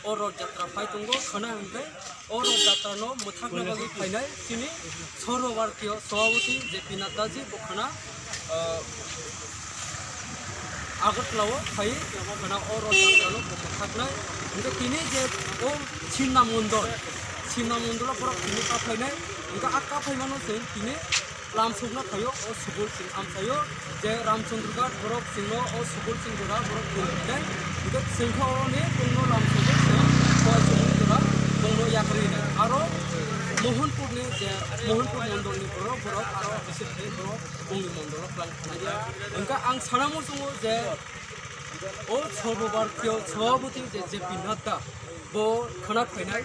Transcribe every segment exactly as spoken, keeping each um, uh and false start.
o Rath Jatra phai tongo, khwna hwnkhe o Rath Jatra no mwthakna bagwi phainai chini Sarva Bharatiya Sabhapati J P Nadda ji bo khwna, ah, Agartala o phai khwna o Rath Jatra no bo mwthaknai. Hwnkhe tini je o Simna Mondol, Simna Mondol o borok tini kaphainai, hwnkhe a kaphaimano chwng tini lamsokna phaio o Subol Singh amchaio, je Ramchandra Ghat borok chwngno o Subol Singh jora borok twi rijai, hwnkhe chwngkha oroni tongno lamsokno chwng Khowai Sumuni jora tongno yakarwi rijai. Aro Mohanpurni je Mohanpur mondolni borok, borok aro bisi khe borok bongni mondolo twlang khanai. Hwnkhe ang sana muchungo je o Sarva Bharatiya Sabhapati je J P Nadda bo khwna phainai,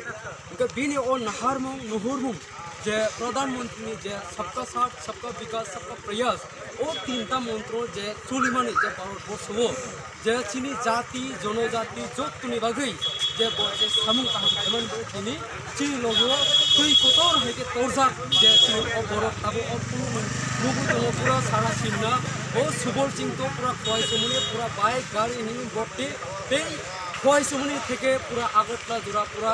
hwnkhe bini o naharmung nuhurmung je Pradhan Mantri ni je Sabka Saath, Sabka Vikas, Sabka Prayas, o tinta montro je chulimani je Bharat borso o je chini jati, jonojati jottoni bagwi je bo je samung kaham khaimani bagwi tini chini logo twi kotor hai khe torjak je chini o borok tabuk o phuru nugwi tongo pura sara simna o Subol Singh to pura Khowai Sumuni pura bike gari hini botte tei Khowai Sumuni theke pura Agartala jora pura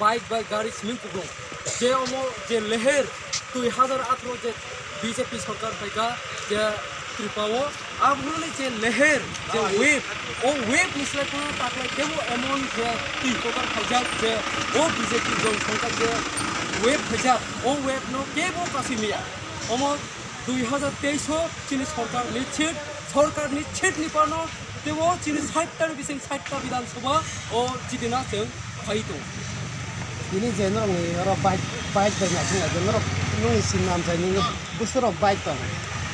bike bai gari simi kubung. Je omo je leher dui hazar atharo je B J P sorkar phaikha je Tripura o, abroni je leher je wave, o wave ni slai kono taklai kebo emon je twi kotor khaijak je o B J P jon sorkar je wave khaijak, o wave no kebo kasui maya. Omo dui hazar teis o chini sorkar ni chit, sorkar ni chit ni pano tebo chini sait ta ni bising sait ta Bidhan Sabha o jidina chwng phai tongo. Tini je norok ni oro bike, bike bai naising naising norok nungni sim namsai nini bwswk rok bike tong.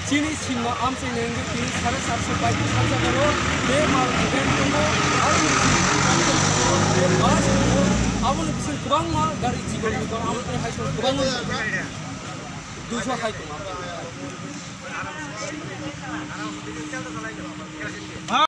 Chini sim no amsai nini tini sare satso bike ni salsa galo, be mal event tongo, aro ni sim no amsai tongo, be bus tongo, aboni bising kwbangma gari chikon chikon, amo tini hai tongo kwbangma. Duiso hai tongo.